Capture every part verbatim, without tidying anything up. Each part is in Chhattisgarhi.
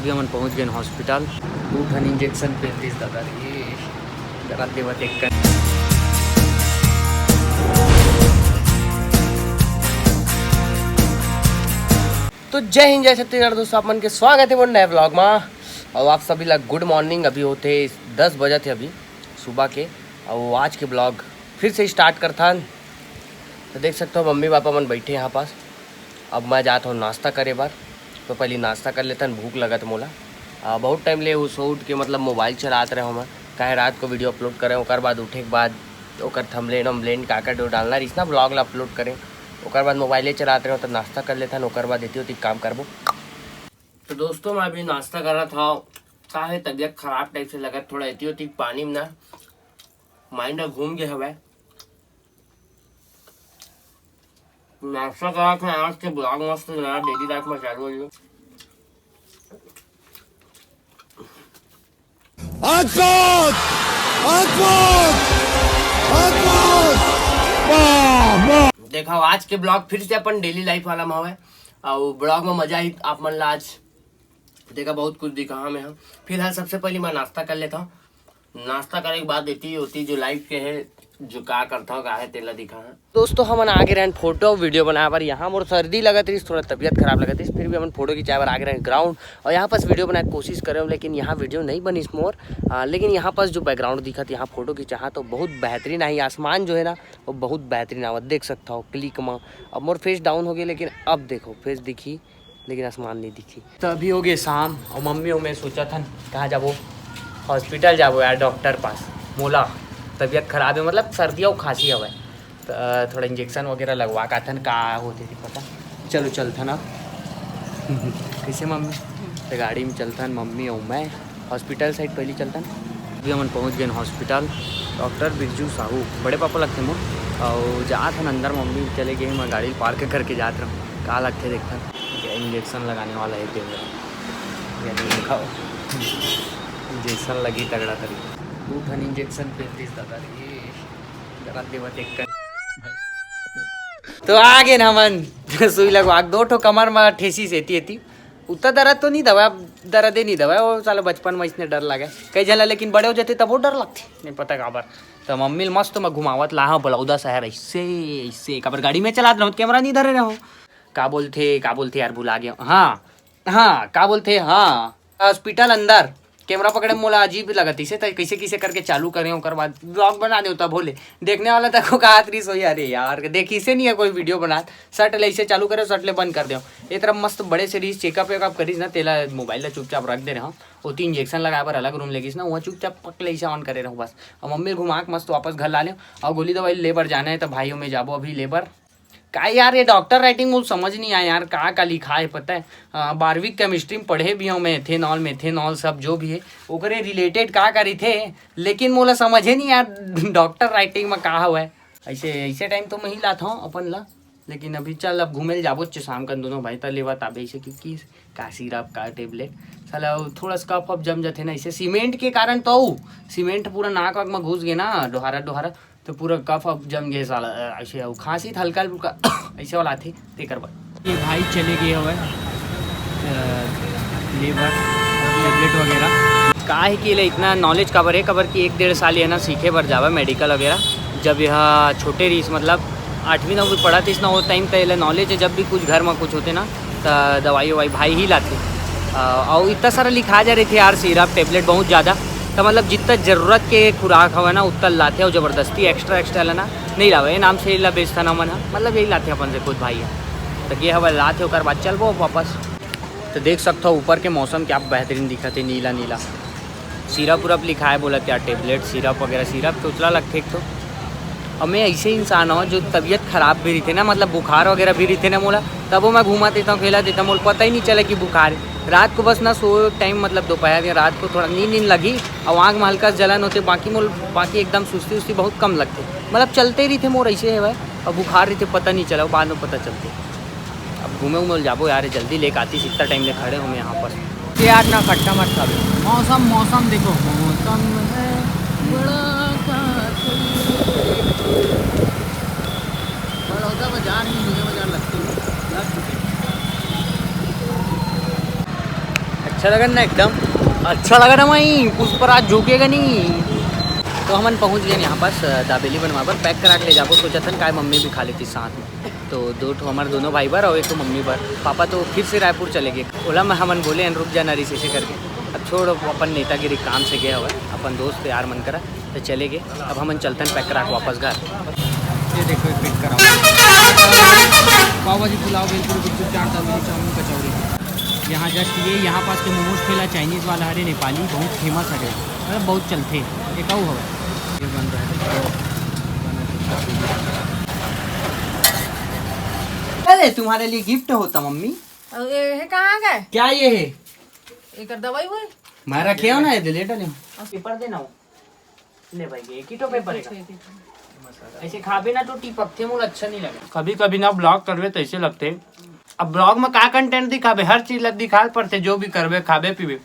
अभी हमन पहुंच गए हॉस्पिटल। दू ठन इंजेक्शन पेल दिस दादा रे, दर्द देवत एक कन। तो जय हिंद, जय छत्तीसगढ़ दोस्तों, आप मन के स्वागत है मोर नए ब्लॉग में। और आप सभी ला गुड मॉर्निंग। अभी होते दस बजे थे अभी सुबह के, और आज के ब्लॉग फिर से स्टार्ट करथन। तो देख सकते हो मम्मी पापा मन बैठे यहाँ पास। अब मैं जात हूँ नाश्ता करे बर, तो पहले नाश्ता कर लेथन, भूख लगत मोला। आ, बहुत टाइम ले उस उठ के मतलब मोबाइल चलात रहे हूँ मैं, काहे रात को वीडियो अपलोड करें, ओकर बाद उठे के बाद ओकर थंबनेल वंबनेल का का जो डालना रहिस ना ब्लॉग ला अपलोड करें, ओकर बाद मोबाइले चलात रहे हूँ। तो नाश्ता कर लेथन, ओकर बाद एती ओती काम करबो। तो दोस्तों, मैं अभी नाश्ता कर रहा था, काहे तबीयत खराब टाइप से लगत, थोड़ा एती ओती पानी में ना माइंड घूम गया हवै। नाश्ता करा था आज के ब्लॉग मस्त नया डेली लाइफ में चालू हो गया। अद्भुत, अद्भुत, अद्भुत। वाह, वाह। देखा, आज के ब्लॉग फिर से अपन डेली लाइफ वाला में हवे। और ब्लॉग में मजा ही आप मन ला आज देखा, बहुत कुछ दिखा मैं। हाँ, फिलहाल सबसे पहले मैं नाश्ता कर लेता हूँ। नाश्ता करे के बाद एती ओती जो लाइफ के है, जो का करता हूँ, का है, तेला दिखा है। दोस्तों, हमन आगे रहन फोटो वीडियो बनाए बर। यहाँ मोर सर्दी लगत रहिस, थोड़ा तबीयत खराब लगत रहिस, फिर भी हमन फोटो खिंचाए बर आगे रहन ग्राउंड। और यहाँ पास वीडियो बनाए के कोशिश करे, लेकिन यहाँ वीडियो नहीं बनिस मोर। आ, लेकिन यहाँ पास जो बैकग्राउंड दिखत, यहाँ फोटो खिंचा, हाँ, तो बहुत बेहतरीन आई। आसमान जो है ना, वो बहुत बेहतरीन आवत, देख सकता हो क्लिक में। अब मोर फेस डाउन हो गया, लेकिन अब देखो फेस दिखी, लेकिन आसमान नहीं दिखी। तो अभी हो गए शाम और मम्मी और मैं सोचा था कहाँ जाबो, हॉस्पिटल जाबो यार, डॉक्टर पास। मोला तबीयत खराब है, मतलब सर्दी और खांसी हवे, तो थोड़ा इंजेक्शन वगैरह लगवा के आथन, का होते थी पता। चलो चलथन अब। कैसे मम्मी? तो गाड़ी में चलथन मम्मी और मैं। हॉस्पिटल साइड पहले चलथन। अभी हमन पहुंच गए हॉस्पिटल। डॉक्टर बिरजू साहू, बड़े पापा लगते मोर। और जात हन अंदर, मम्मी चले गए, मैं गाड़ी पार्क करके जात रहूँ। का लगते देखथन। ये इंजेक्शन लगाने वाला है, पेन। ये देखो, इंजेक्शन लगी तगड़ा तरीके। दू ठन इंजेक्शन पेल दिस दादा रे, दर्द देवत एक कन। तो आ गए ना हमन। सुई लगवा के दो ठो कमर में ठेसी से एती एती। उतना दर्द तो नहीं दवा, दर्द ही नहीं दवा, वो साला बचपन में इसने डर लगे कई झला, लेकिन बड़े हो जाते तब वो डर लगते, नहीं पता काबर। तो मम्मी ल मस्त में घुमावत लाहा बलौदा शहर, ऐसे ऐसे काबर गाड़ी में चलात रहूँ, कैमरा नहीं धरे रहूँ। का बोलथे, का बोलथे यार, भुला गया। हाँ, हाँ, का बोलथे, हाँ, हॉस्पिटल अंदर कैमरा पकड़े मोला अजीब लगत इसे, त कैसे कैसे करके चालू करें, ओकर बाद ब्लॉग बना दे, तब बोले देखने वाला तक को कहा रहीस हो, अरे यार देखी से नहीं है कोई वीडियो बनात, सट ले इसे चालू करे, सट ले बंद कर दे। ये तरफ मस्त बड़े से रहीस, चेकअप वेकअप करीस ना, तेला मोबाइल ला चुपचाप रख दे रहे हो। ओती इंजेक्शन लगाए बर अलग रूम लेगिस ना, वहाँ चुपचाप पक ले इसे ऑन करे रहो बस। और मम्मी घुमा के मस्त वापस घर ला ले, और गोली दवाई ले बर जाना है, तो भाइयों में जाबो अभी ले बर। का यार, ये डॉक्टर राइटिंग मुझे समझ नहीं आया यार, का का लिखा है पता है? अ, बारहवीं केमिस्ट्री में पढ़े भी हूँ मैं, एथेनॉल मेथेनॉल सब जो भी है, ओकरे रिलेटेड का का रहिथे, लेकिन मोला समझे नहीं यार, डॉक्टर राइटिंग में का हवय। ऐसे ऐसे टाइम तो मैं ही लात हूँ अपन ला, लेकिन अभी चल, अब घूमे ल जाबो च शाम कन दोनों भाई, त लेवत आबे ऐसे कि, कि का सिरप का टेबलेट। साला वो थोड़ा सा कफ अब जम जाथे ना, ऐसे सीमेंट के कारण तो, सीमेट पूरा नाक वाक में घुस गए ना, डोहारा डोहारा, तो पूरा कफ अब जम गए साला। अ, ऐसे हो, खांसी त हल्का हल्का ऐसे वाला आथे, तेकर बर। ये भाई चले गए हवे, अ, लेबर, टेबलेट वगैरह। का है कि ले इतना नॉलेज काबर है, काबर कि एक डेढ़ साल ये ना सीखे बर जावा मेडिकल वगैरह। जब यह छोटे रहीस, मतलब आठवीं नौवीं पढ़त रहीस ना, वो टाइम त एला नॉलेज है, जब भी कुछ घर में कुछ होते ना, त दवाई ववाई भाई ही लाथे। अ, और इतना सारा लिखा जा रहे थे यार, सिरप टेबलेट बहुत ज़्यादा, तो मतलब जितना ज़रूरत के खुराक हवे ना, उतना लाथे, और ज़बरदस्ती एक्स्ट्रा एक्स्ट्रा ला ना नहीं लावे। ये नाम से ला बेचता ना मन ह, मतलब यही लाथे अपन से खुद भाई है। तो ये हवा लाथे, ओकर बाद चलबो वापस। तो देख सकता हो ऊपर के मौसम क्या बेहतरीन दिखत है, नीला नीला। सिरप उरप लिखा है बोलत यार, टेबलेट सिरप वगैरह, सिरप तो उतला लगथे एक तो। और मैं ऐसे इंसान हूँ जो तबीयत खराब भी रहिथे ना, मतलब बुखार वगैरह भी रहिथे ना मोला, तबो मैं घूमत रहता हूँ, खेलत रहता हूँ, मोला पता ही नहीं चले कि बुखार है। रात को बस ना सो टाइम, मतलब दोपहर या रात को थोड़ा नींद नींद लगी, और आँख में हल्का सा जलन होते, बाकी मोल बाकी एकदम सुस्ती उस्ती बहुत कम लगते, मतलब चलते रहिथे मोर ऐसे है भाई। और बुखार रहिथे पता नहीं चला, वो बाद में पता चलते। अब घूमे उमे ल जाबो यार, जल्दी लेके आती, इतना टाइम ले खड़े हूँ मैं यहाँ पर। ये आज ना खट्टा मत खा। मौसम, मौसम देखो, मौसम है बड़ा कातिल। बड़ौदा बाजार नहीं, दुनिया बाजार लगती है। लग चुके हैं। अच्छा लगा ना? एकदम अच्छा लगा ना भाई, पुष्पराज झुकेगा नहीं। तो हमन पहुंच गए यहाँ पास, अ, दाबेली बनवा बर। पैक करा के ले जाबो, सोचत हन काय मम्मी भी खा लेती साथ में। तो दो ठो हमारे दोनों भाई बर और एक ठो मम्मी बर। पापा तो फिर से रायपुर चले गए। ओला मैं हमन बोले हन, "रुक जाना रिस," ऐसे करके। अब छोड़, अब अपन नेतागिरी, काम से गया हुआ है, अपन दोस्त यार मन करा। तो चले गए, अब हमन चलतन पैक करा के वापस घर। ये देखो, ये पैक करा हुआ है। पाव भाजी, पुलाव, भेलपुरी, गुपचुप, चाट, तंदूरी, चाउमीन, कचौड़ी। यहाँ जस्ट ये यहाँ पास के मोमोज ठेला, चाइनीज वाला हरे, नेपाली, बहुत फेमस हरे, मतलब बहुत चलते। ये कहू हवे, ये बन रहा है। अरे, तुम्हारे लिए गिफ्ट होता मम्मी। अउ ये हे कहाँ गए? क्या ये है? एकर दवाई होय? मैं रखे हो ना, ये ले डाले। पेपर देना हो। ले भाई, ये किटो पेपर है। ऐसे खाबे ना तो टीपकथे, मोला अच्छा नहीं लगे। कभी कभी ना ब्लॉग करबे तो ऐसे लगते। अब ब्लॉग में का कंटेंट दिखाबे, हर चीज ला दिखाल पड़ते, जो भी करबे, खाबे पीबे।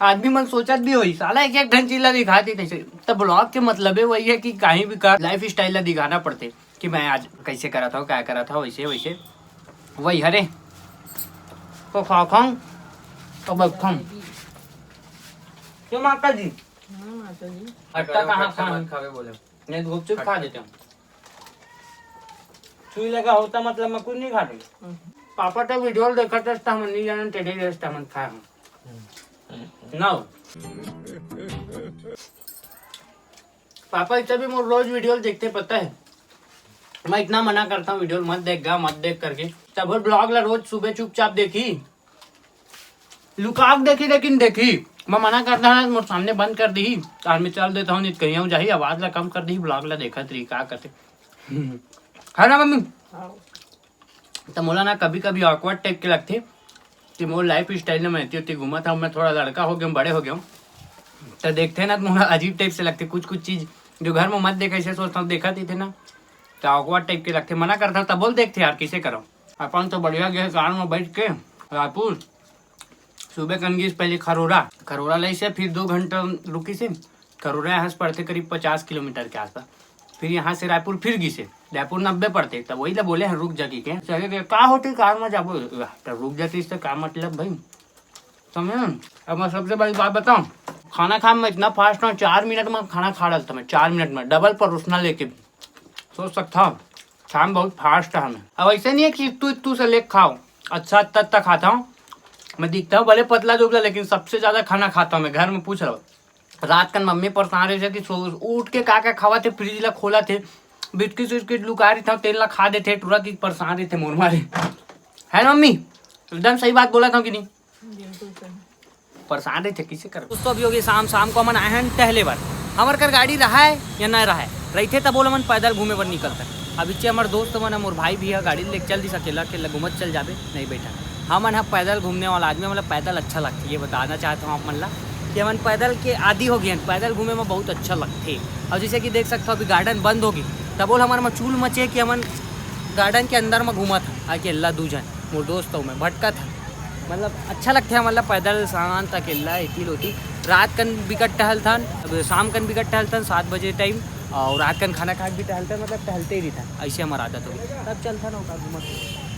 आदमी मन सोचत भी होई, साला एक एक ढंग चीज ला दिखाती कैसे। तो ब्लॉग के मतलब है वही है कि कहीं भी कर, लाइफ स्टाइल ला दिखाना पड़ते कि मैं आज कैसे करा था, क्या करा था, वैसे वैसे। वही हरे तो खा खाऊं तो बैठूं। क्यों माता जी? हाँ, माता जी। अट्टा कहाँ अट्टा खाए मत हैं? खावे बोले। नहीं, गुपचुप खा देते हैं। सुई लगा होता मतलब मैं कुछ नहीं खा रही। हम्म। पापा तो वीडियो देखा था, हम नहीं जाना, टेढ़े जैसे हम खाए हम। ना हो। पापा इतना भी मोर रोज वीडियो देखते, पता है? मैं इतना मना करता हूँ, "वीडियो मत देख गा, मत देख," करके। तब ब्लॉग ला रोज सुबह चुपचाप देखी, लुका के देखी, लेकिन देखी। मैं मना करता हूँ, मोर सामने बंद कर दी, और मैं चल देता हूँ, नहीं कहीं जाही, आवाज ला कम कर दी, ब्लॉग ला देखत रही, का करते। है ना मम्मी? हाँ। तो मोला ना कभी कभी ऑकवर्ड टाइप के लगथे कि मोर लाइफ स्टाइल में मैं इतनी उतनी घूमत हूँ, मैं थोड़ा लड़का हो गया हूँ, बड़े हो गया हूँ, तो देखते ना तो मोला अजीब टाइप से लगथे कुछ कुछ चीज जो घर में मत देखे, ऐसे सोचता हूँ, देखा थी थे ना, तो ऑकवर्ड टाइप के लगथे। मना करता हूँ, तब बोल देखते यार, किसे करो। अपन तो बढ़िया गए कार में बैठ के रायपुर, सुबह कन गिस पहले खरोरा, खरोरा ले से फिर दो घंटा रुकी से। खरोरा यहाँ से पड़थे करीब पचास किलोमीटर के आसपास। फिर यहाँ से रायपुर फिर गिसे, रायपुर नब्बे पड़थे, तब वही ला बोले हैं रुक जा की के। चले गए, "का होते कार में जाबो?" तो रुक जाती इससे का मतलब भाई, समझे ना? अब मैं सबसे बड़ी बात बताऊँ, खाना खाए में इतना फास्ट हूँ, चार मिनट में खाना खा डालता मैं, चार मिनट में डबल परोसना लेके भी। सोच सकता हूँ, खाए में बहुत फास्ट है हमें। अब ऐसे नहीं है कि इतू इतू से लेके खाओ, अच्छा अच्छा अच्छा खाता हूँ मैं, दिखता हूँ भले पतला दुबला, लेकिन सबसे ज्यादा खाना खाता हूँ मैं। घर में पूछ रहा हूँ, रात कन मम्मी परेशान रहिथे कि सो, उठ के का का खावथे, फ्रिज ला खोलथे, बिस्किट उस्किट लुका रहिथे, तेन ला खा देथे, टूरा की परेशान रहिथे मोर मारे। है ना मम्मी? एकदम सही बात बोलत हूँ कि नहीं? बिल्कुल सही। परेशान रहिथे, किसे कर। दोस्तों, अभी हो गए शाम, शाम को हमन आए हैं टहले बर। हमर कर गाड़ी रहा है या ना रहा है, रहिथे तब ओला मन पैदल घूमे बर निकलता। अब इच्चे हमर दोस्त मन, मोर भाई भी है, गाड़ी लेके चल दिस, अकेला अकेला घूमत चल जाबे, नहीं बैठा। हमन ह पैदल घूमने वाला आदमी, मतलब पैदल अच्छा लगथे। ये बताना चाहता हूँ आप मन ला कि हमन पैदल के आदी हो गए हैं, पैदल घूमे में बहुत अच्छा लगथे। और जैसे कि देख सकते हो अभी गार्डन बंद होगी, तब बोल हमर में चूल मचे कि हमन गार्डन के अंदर में घूमत हन अकेला दू झन, मोर दोस्त अउ मैं भटकत हन। मतलब अच्छा लगथे हमन ला पैदल शांत अकेला एती लोती। रात कन बिकट टहलथन, अब शाम कन बिकट टहलथन सात बजे टाइम, और रात कन खाना खा के भी टहलथन, मतलब टहलते ही रहिथन, ऐसे हमर आदत हो गई। तब चलथन ओकर घूमत।